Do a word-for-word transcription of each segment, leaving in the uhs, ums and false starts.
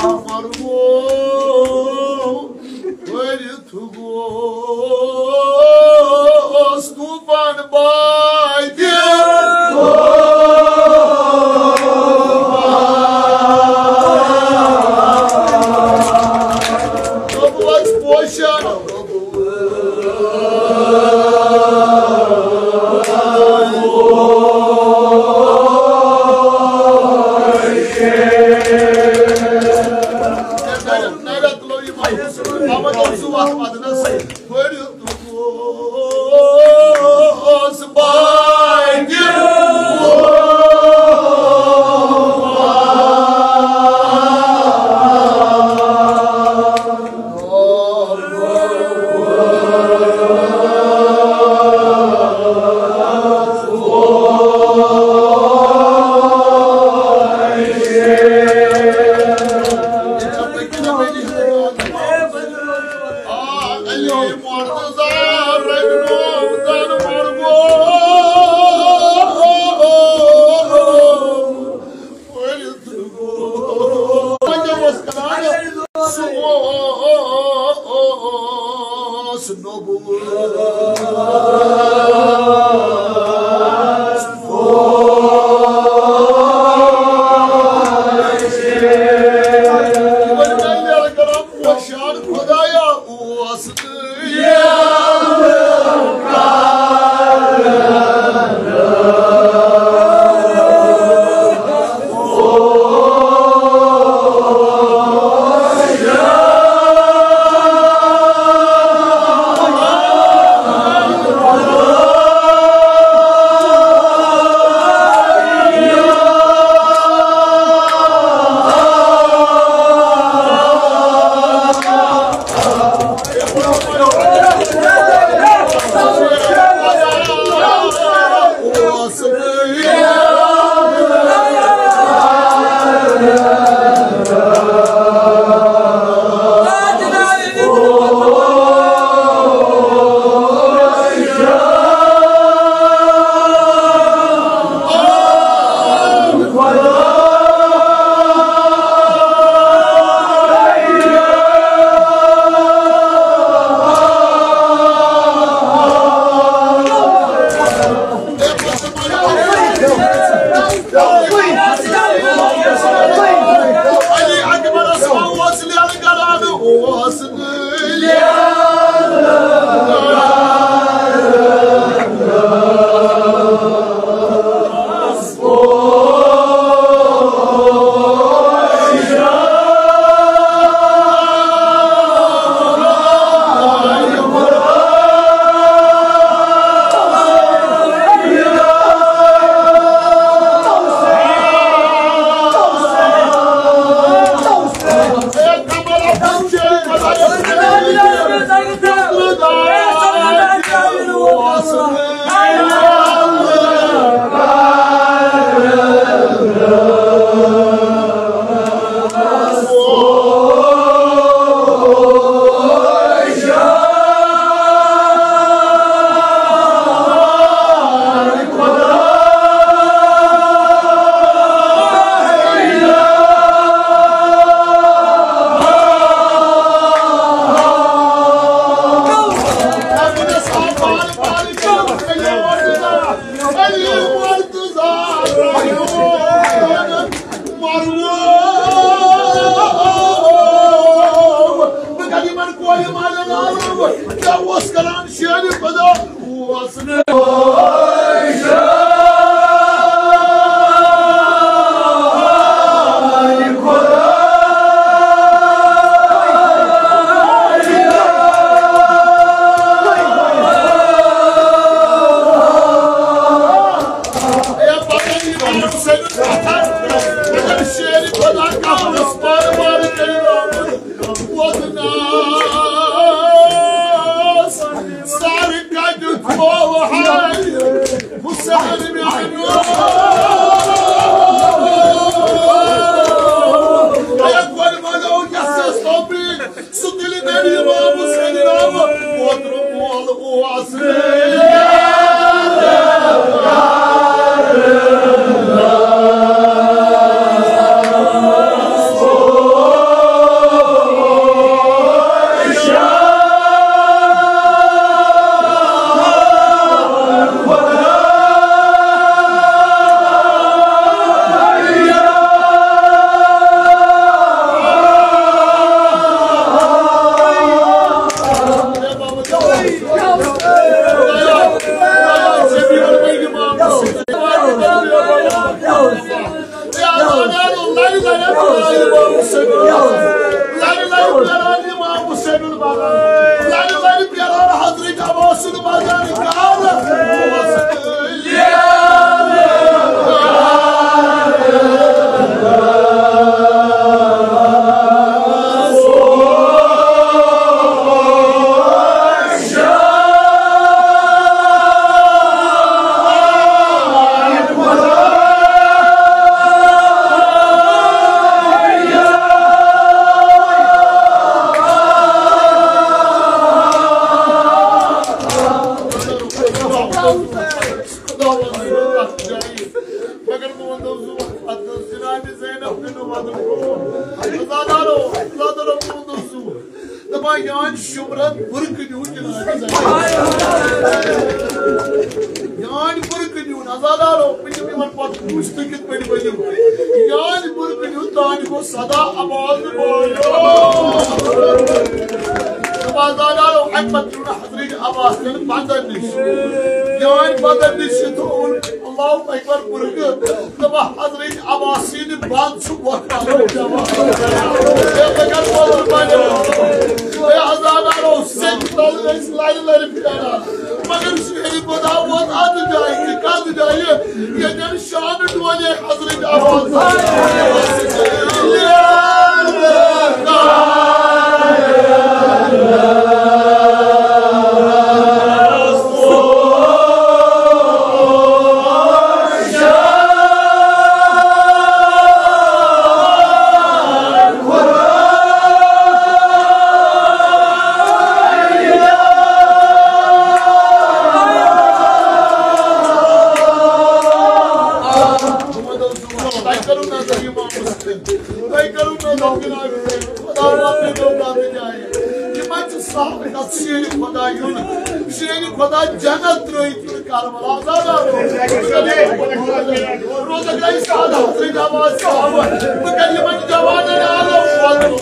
آمر گوٚو، ؤرِتھ گوٚو، اوس طوفان بادِ۔ دوٚپمَس پوشان۔ لَرِ لَرِ پھیران امام حسین۔ لَرِ لَرِ پھیران امام حسین المدن۔ لَرِ لَرِ پھیران حضرت عباس المدن۔ مگر میون دوست، اتھ ٲس جناب زینب بنت مخزوم۔ عزادارو، عزادارو، میون دوست۔ دپان، یان شُمرن بُرٕ کٔنِو جناب زینب۔ یان بُرٕ کٔنِو، عزادارو، بہٕ دِمہٕ یِمن پتہٕ پوٗژھ تُہۍ کِتھ پٲٹھۍ ؤنِو۔ یان بُرٕ کٔنِو، تانۍ گوٚو صدا عباس بوزو۔ دپان، عزادارو، اَمہِ پتہٕ ترٛوو نہٕ حضرت عباس تیٚلہِ بندن نِش۔ یان بندن نِش یہِ تھوٚوُن۔ اللہ اکبر، بُرٕ کٔنِو۔ دپان، حضرت عباس سٕنٛدِ بند چھُ وۄتھان۔ اے عزادارو، سیٚکہِ تل ٲسۍ لرِ لرِ پھیران۔ مگر شیرِ خدا ووت اتھ جایہِ تہِ، کتھ جایہِ؟ ییٚتٮ۪ن شانہٕ ڈولے حضرت عباس۔ تۄہہِ کٔرٕو نظر یِمن مسلم، تۄہہِ کٔرٕو نظر جناب، خدا واتنٲیِو تَتھ جایہِ۔ یِمن چھِ صاحب کتھ شیرِ خدا یُن، شیرِ خدا جنت ترٲیِتھ یُن کربلا۔ زیادٕ روزٕ گٔے سادٕ حضرت عباس صاحب، بہٕ کَرٕ یِمن جوانن عالم وَنُن۔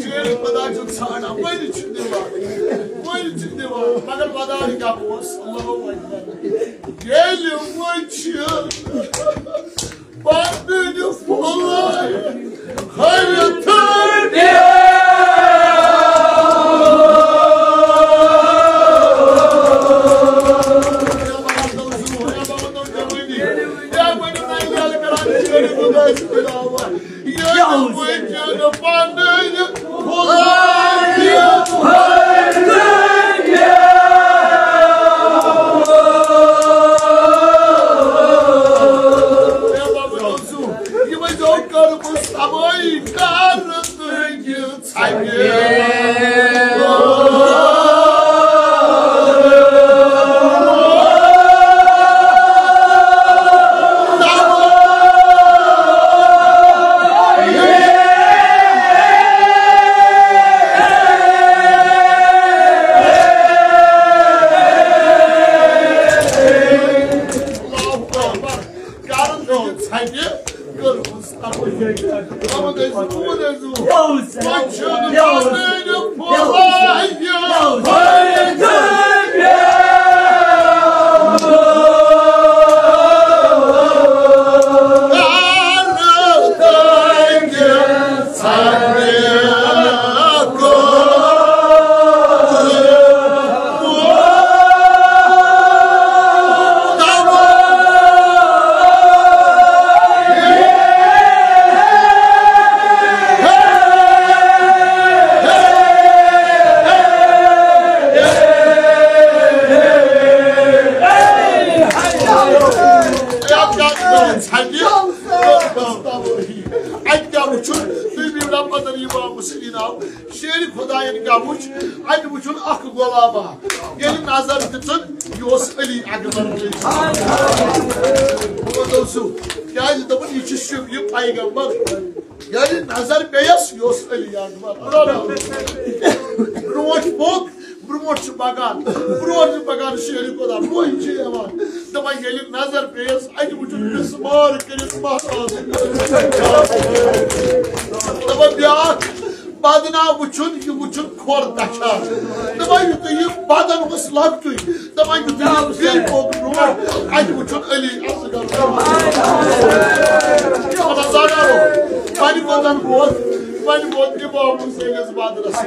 شیرِ خدا چھُ ژھانڈان، ؤنہِ چھُ دِوان، ؤنہِ چھُ دِوان، مگر بدار کیٛاہ اوس؟ اللہ اکبر۔ ییٚلہِ وٕچھِ پننہِ پھُلہِ ہرِ تھٔدِ۔ کارن تھٲوِو ژھٹہِ، کٔرہُس تَپٲرۍ۔ محمد ٲسِو، محمد ٲسِو۔ وۄنۍ چھُنہٕ پَنٕنۍ پھۄلہٕ یہِ۔ اَتہِ کیٛاہ وٕچھُن؟ تُہۍ بِہِو نا پَتہٕ یہِ بابُ سٔلیٖم آو۔ شیرِ خۄدایَن کیٛاہ وٕچھ؟ اَتہِ وٕچھُن اَکھ غۄلامہ۔ ییٚلہِ نظر دِژٕن، یہِ اوس علی اکبر علیہ السلام۔ بہٕ دوٚپُس، کیٛازِ؟ دوٚپُن، یہِ چھُ شُبہِ پیغمبر۔ ییٚلہِ نظر پیٚیَس، یہِ اوس علی اکبر۔ برونٛٹھ پوٚک، برونٛٹھ چھُ پکان، برونٛٹھ چھُ پکان شیرِ خۄدا، برونٛہہ چھُ یِوان۔ دَپان، ییٚلہِ نظر پیٚیَس، اَتہِ وٕچھُن مِسمار کٔرِتھ مہراز۔ دَپان، بیٛاکھ بدنا وٕچھُن، یہِ وٕچھُن کھۄر دَچھان۔ دَپان، یُتھُے یہِ بدن اوس لۄکٹُے، دَپان، یُتھُے یہِ بیٚیہِ پوٚک برونٛٹھ، اَتہِ وٕچھُن علی اصغر۔ وَنہِ کوٚت ووت، وَنہِ ووت اِمام حُسینَس بدنَس۔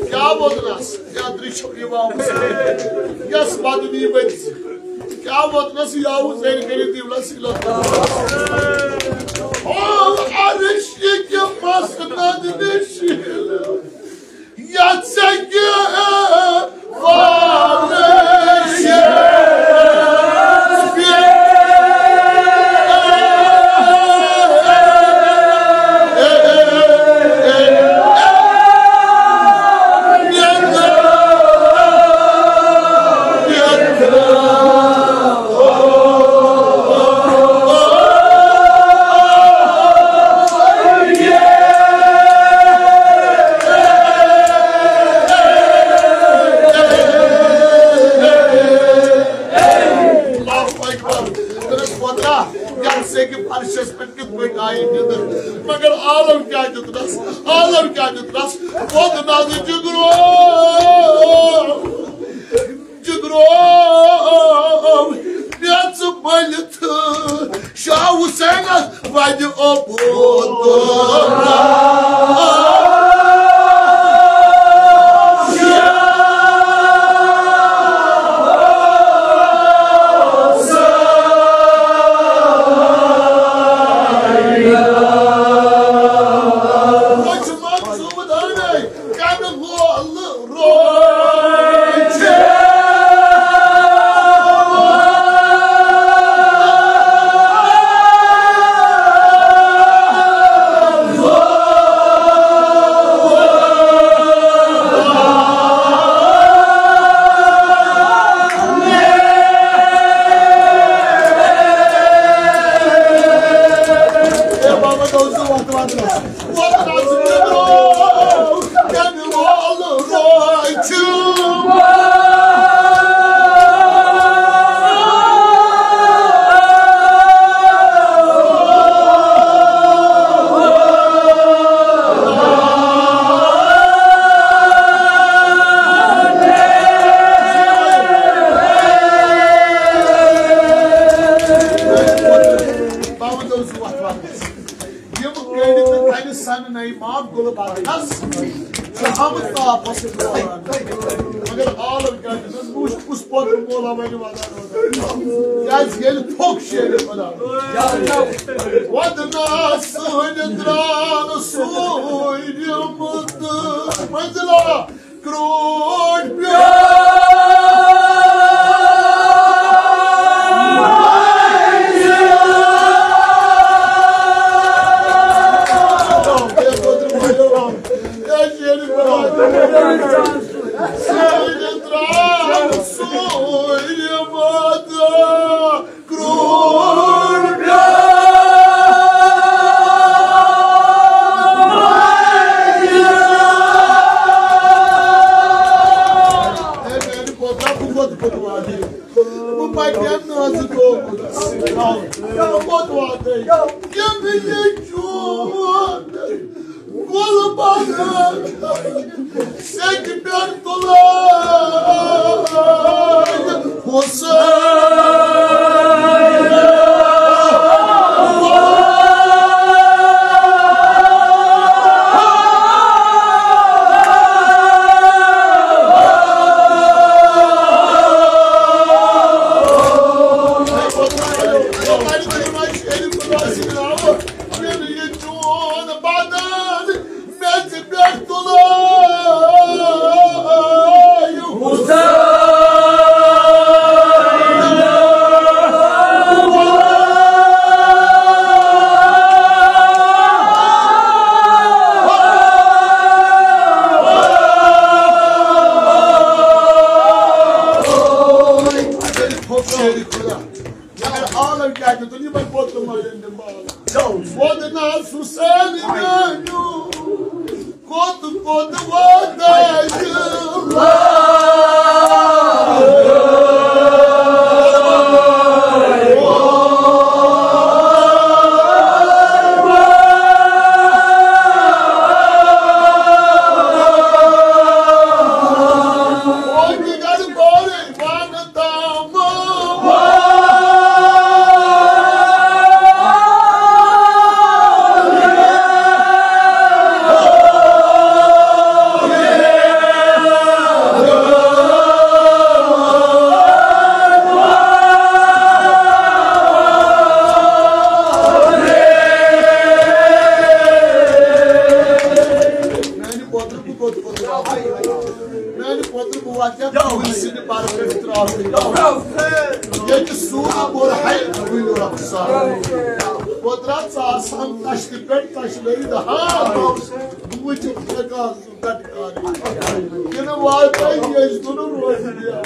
کیٛاہ ووتنَس؟ یَتھ رِچھِ اِمام حُسین۔ یَس بدنی ؤتھۍ۔ کیٛاہ ووتنَس؟ یا حُسین کٔرِو دِولَس سِلَس۔ او عرش یہِ کہِ مسند نِش۔ یَتھ ژےٚ کہِ وارث اللہ اکبر۔ تٔمِس ووت نا، یَتھ سیٚکہِ فرشَس پٮ۪ٹھ کِتھ پٲٹھۍ آیہِ نِندٕر؟ مگر عالم کیٛاہ دیُتنَس؟ عالم کیٛاہ دیُتنَس؟ ووت نازِ جِگرو، جِگرو، پیٚژ مٔلِتھ۔ شاہ حسینس وَدِ عبوداللہ۔ وۄنۍ چھُ منصوٗبہٕ دارمے کَمہِ لولہٕ یِم کٔرۍ تہٕ تَمہِ سَنہٕ نَیہِ ماپ گُلہٕ بَدنَس چھُ آمُت تاپَس۔ مگر عالم کیٛاہ چھُ؟ نہ وٕچھ کُس پوٚدُر مولا وَنہِ وَدان وَدان۔ کیٛازِ ییٚلہِ تھوٚک شیرِ خۄدا۔ وَدنَس سۭتۍ درٛاو سورِ مُتہٕ منزلہ۔ کرٛوٗٹھ پیوٚو۔ سیٚکہِ پٮ۪ٹھ تُلٲیِتھ حُسین۔ ییٚلہِ یہِ چون بدن میٚژِ پٮ۪ٹھ تُلٲیِو حُسین۔ مگر عالم کیٛاہ دیُتُن یِمن پوترٕ ماجن دِمہٕ بہٕ عالم۔ وۄدنَس حُسین میٛانیو، کوٚت کوٚت واتَے دِل۔ میانہِ پوترٕ بہٕ کوٚت کوٚت میانہِ پوترٕ بہٕ واتہٕ یا تُہٕنٛدِ سٕنٛدِ پرٕ پٮ۪ٹھ ترٛاوٕ۔ ییٚتہِ سوٗر بوٚر ہے ؤنِو رۄخصار۔ پوترا ژٕ آسہٕ ہن تشتہِ پٮ۪ٹھ تشلٲوِتھ ہاں۔ بہٕ وٕچھِ ہٮ۪کان سُہ گٹہٕ کارٕے۔ کِنہٕ واتَے ییٚژھِ دُنہٕ روزِ دِیا۔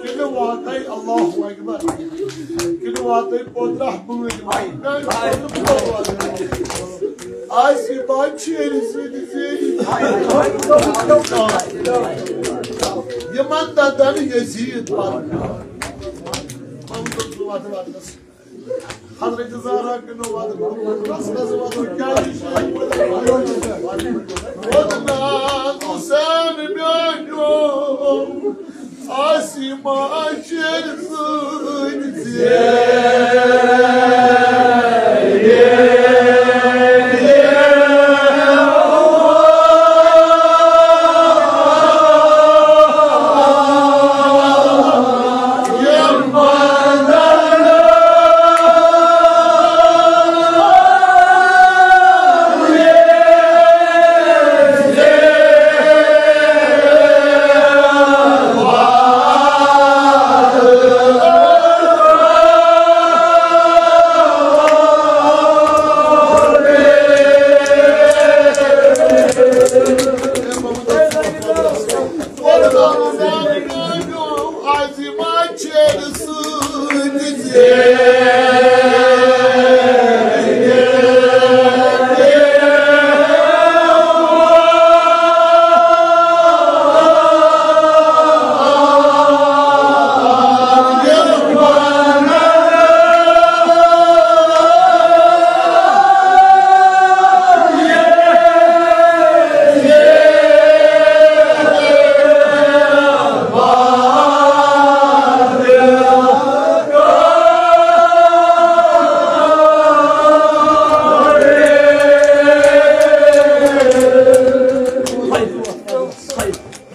کِنہٕ واتَے اللہ اکبر۔ کِنہٕ واتَے پوترا بٲج۔ میانہِ پوترٕ بہٕ واتہٕ۔ آسہِ بچہِ ییٚلہِ زِندٕ زیٖنِتھ۔ یِمن دَندَن یزیٖد پَرُن۔ حضرت زہرا کِنہٕ وَدُن؟ رَس رَس وَدُن کیٛاہ یہِ چھُ؟ وَدُن حسین میٛانیو۔ آسی ماجر سۭتۍ زیٖٹھ۔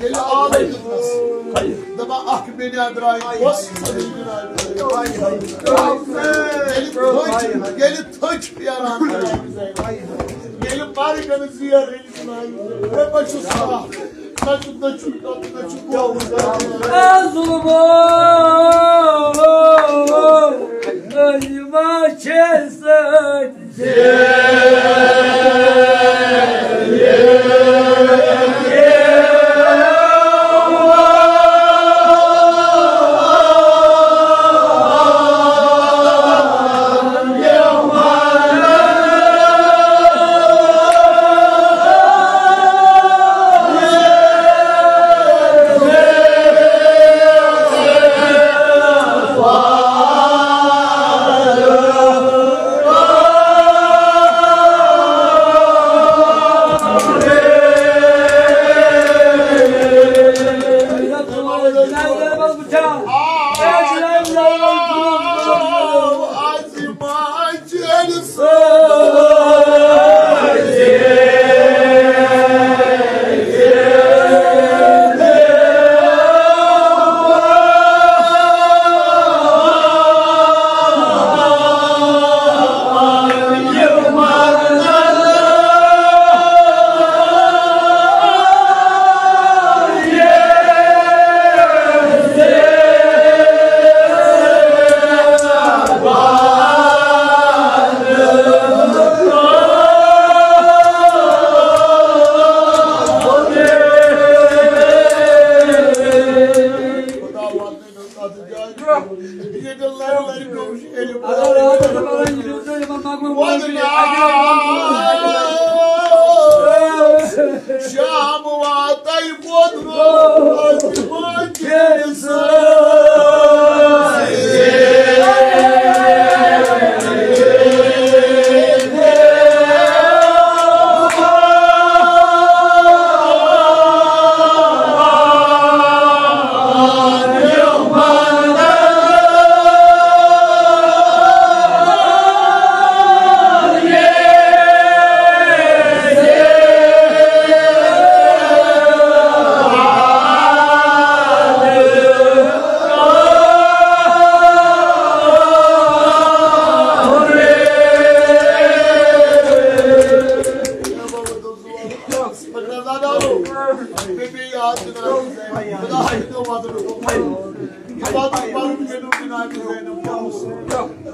ییٚلہِ آلہٕ دیُتنَس، دَپان، اَکھ بیٚنہِ درٛاے پوٚس، ییٚلہِ تھٔج، ییٚلہِ تھٔج پھیران، ییٚلہِ مرگَن زیر، ہے، بہٕ چھُس صاف۔ نہ چھُ دٔچھُن کَتھ، نہ چھُ گوٚو۔ اے ظُلمو، أسۍ ما چھِ سٲتۍ؟ تۄہہِ ووٚنوٕ اَتہِ وٲتِو سٲری۔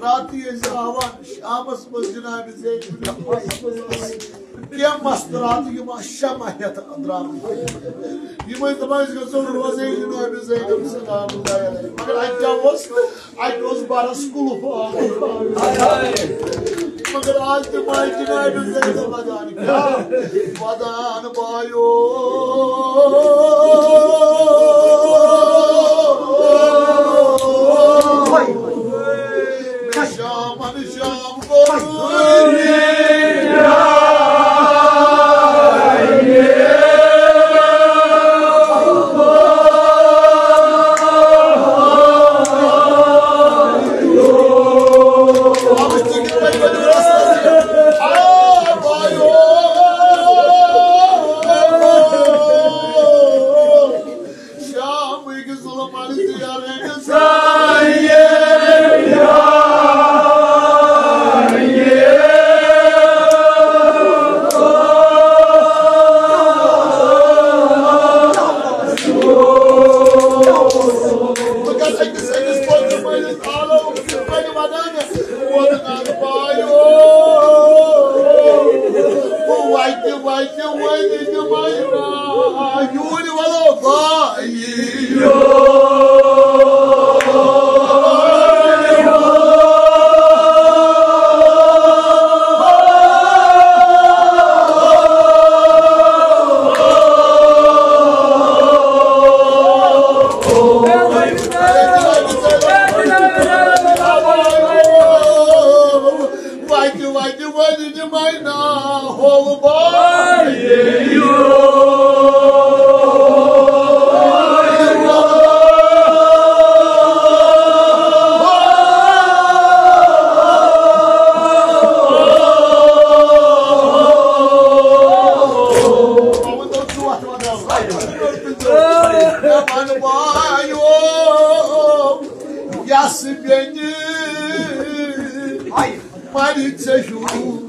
راتٕے ٲسۍ زٕ ہاوان، شامس منٛز جناب زینب۔ کینٛہہ مستورات یِم آسہٕ شمع ہٮ۪تھ درٛامٕتۍ۔ یِم ٲسۍ دَپان، أسۍ گژھو روزے جناب زینب سلام اللہ علیہ۔ مگر اَتہِ کیٛاہ اوس؟ اَتہِ اوس برس قُلُف آمُت۔ مگر آز تہِ ماے جناب زینب ودان کیٛاہ؟ ودان بایو۔ شامن شام شامٕکۍ ظُلمن زیارن سایہِ۔ بہٕ گژھٕ أکِس أکِس پٔتِس مٲلِس آلو، وۄنۍ وَنان، وۄنۍ وَنان بایو۔ وَتہِ، وَتہِ، وَتہِ، وَتہِ، یوٗرۍ وَلو بایو۔ وَتہِ، وَتہِ، وَتہِ، وَتہِ۔ ماینا ہول بایو۔ یَس بیٚنہِ مَرِ ژےٚ ہیوٗ۔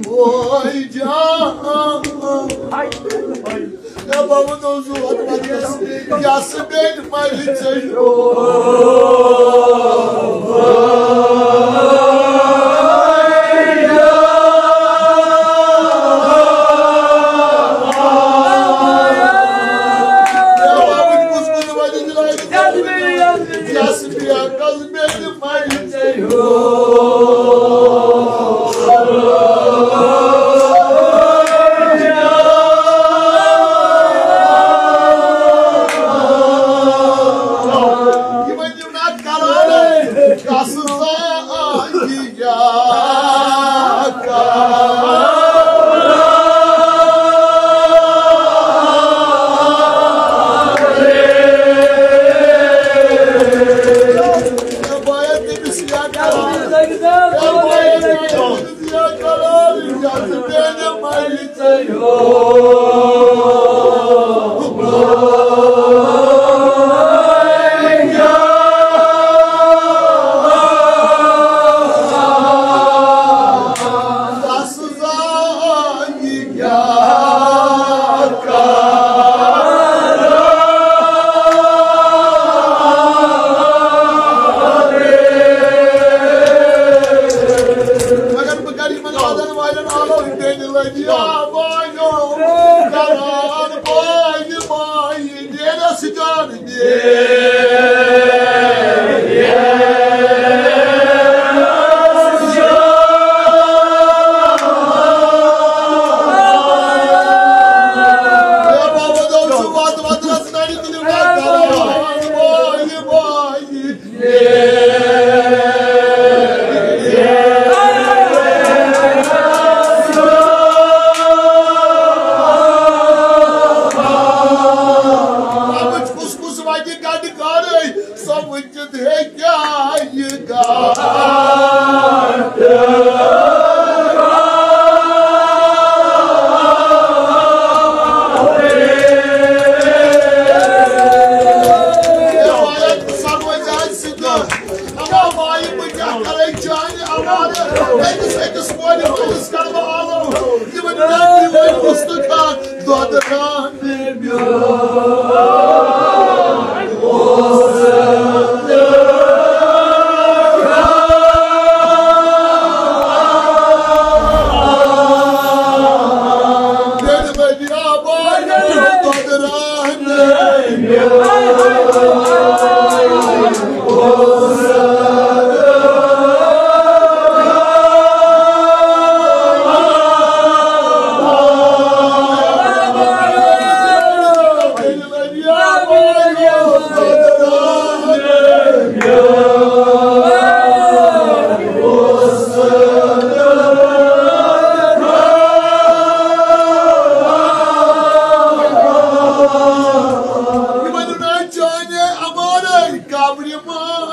اوے جان۔ اے بابا، تو زور مت کر۔ یَس بیٚنہِ مَرِ ژےٚ ہیوٗ۔ یَس بیٚنہِ مَرِ ژےٚ ہیوٗ۔ یِمَن یِم نعت کران، کس زانہِ یا کر۔ مگر بہٕ کَرٕ یِمَن وعدَن والٮ۪ن آلو بیٚنہِ لٔگۍ یا بایو، کَران بانہِ بانہِ نیرَس جان۔ یِمن وَنان چانہِ اَمارے قبرِ منٛز۔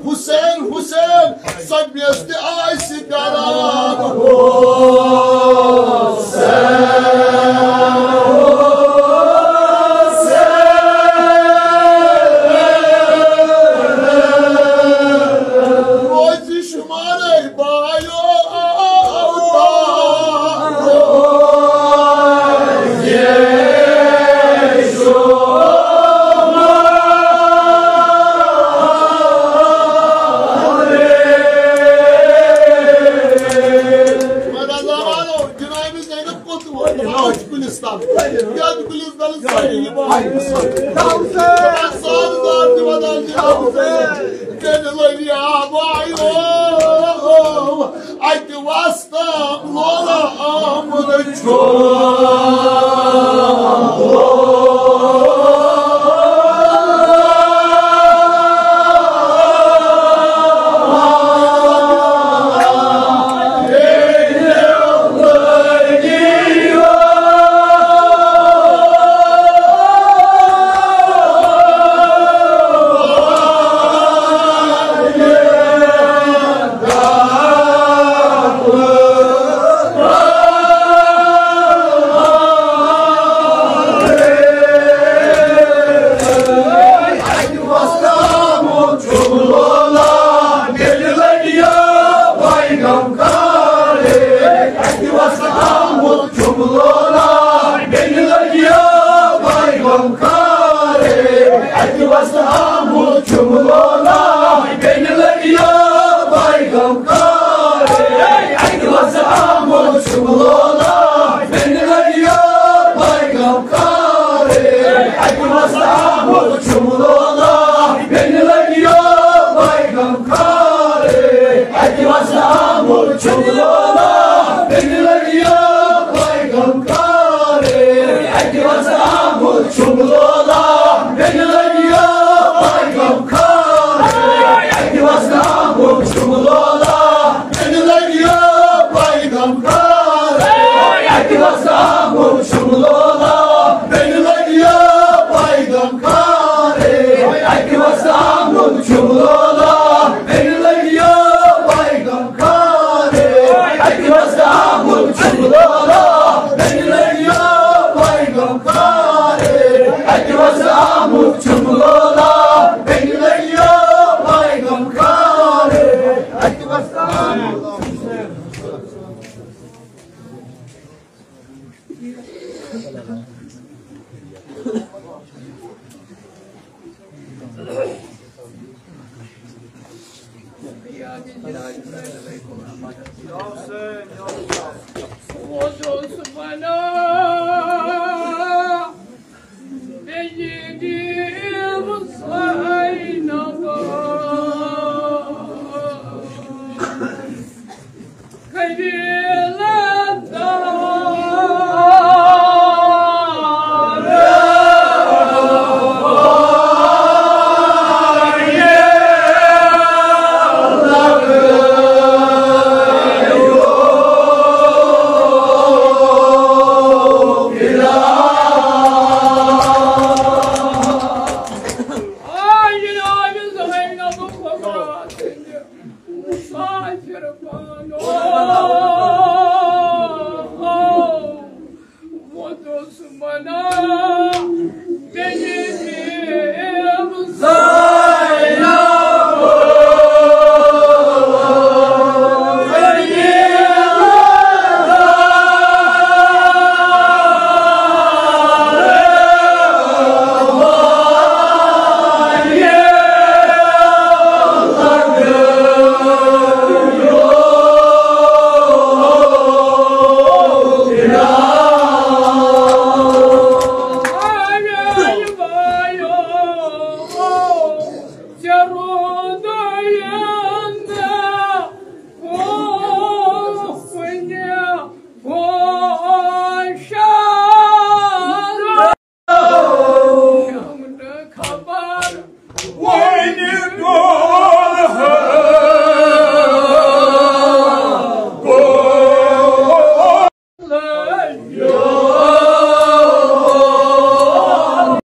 حسین، حسین، سۄ بیٚیِس تہِ آسہِ کران۔ روزِ شُمارے بایو۔ جناب زینب کوٚت ووت؟ یتھ گُلِستان، یتھ گُلِستانس سٲری یِوان۔ سارٕ دار تہِ ودان جناب زینب۔ تیٚلہِ لٔگۍ آبایو اَتہِ وستہٕ لولہٕ آمُت چھُ۔ آ، جناب زینب کبریٰ سٕنٛدِ مسافر بانو، وۄتُس منان۔